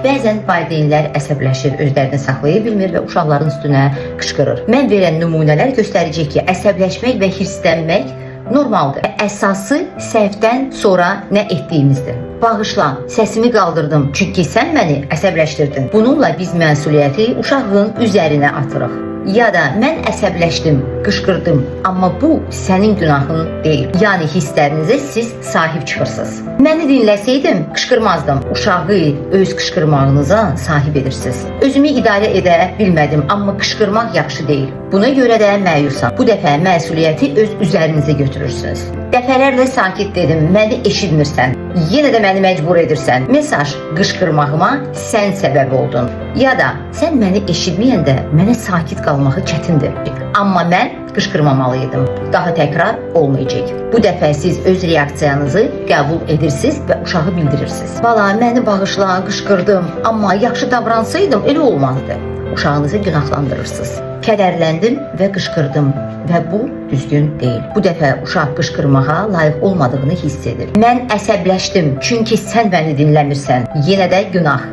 Bəzən valideynlər əsəbləşir, özlərini saxlaya bilmir və uşaqların üstünə qışqırır. Mən verən nümunələr göstərəcək ki, əsəbləşmək və hirslənmək normaldır. Əsası səhvdən sonra nə etdiyimizdir. Bağışla, səsimi qaldırdım, çünki sən məni əsəbləşdirdin. Bununla biz məsuliyyəti uşağın üzərinə atırıq. Ya da mən əsəbləşdim, qışqırdım, amma bu sənin günahın deyil. Yəni hisslərinizə siz sahib çıxırsınız. Məni dinləsəydim, qışqırmazdım. Uşağı öz qışqırmağınıza sahib edirsiniz. Özümü idarə edə bilmədim, amma qışqırmaq yaxşı deyil. Buna görə də məyusam. Bu dəfə məsuliyyəti öz üzərinizə götürürsünüz. Dəfələrlə sakit dedim, məni eşitmirsən. Yenə də məni məcbur edirsən. Mesaj qışqırmağıma sən səbəb oldun. Ya da sən məni eşitməyəndə mənə sakit qalmağı çətindir. Amma mən qışqırmamalı idim. Daha təkrar olmayacaq. Bu dəfə siz öz reaksiyanızı qəbul edirsiniz və uşağı bildirirsiniz. Bala, məni bağışla, qışqırdım, amma yaxşı davransaydım elə olmazdı. Uşağınızı günahlandırırsınız. Kədərləndim və qışqırdım və bu düzgün deyil. Bu dəfə uşaq qışqırmağa layiq olmadığını hiss edir. Mən əsəbləşdim, çünki sən məni dinləmirsən. Yenə də günah.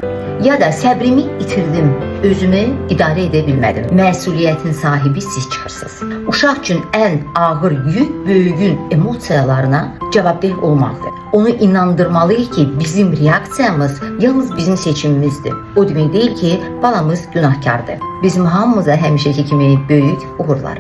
Ya da səbrimi itirdim, özümü idarə edə bilmədim. Məsuliyyətin sahibi siz çıxırsınız. Uşaq üçün ən ağır yük böyüyün emosiyalarına cavabdeh olmaqdır. Onu inandırmalıyıq ki, bizim reaksiyamız yalnız bizim seçimimizdir. O demək deyil ki, balamız günahkardır. Bizim hamımıza həmişəki kimi böyük uğurlar.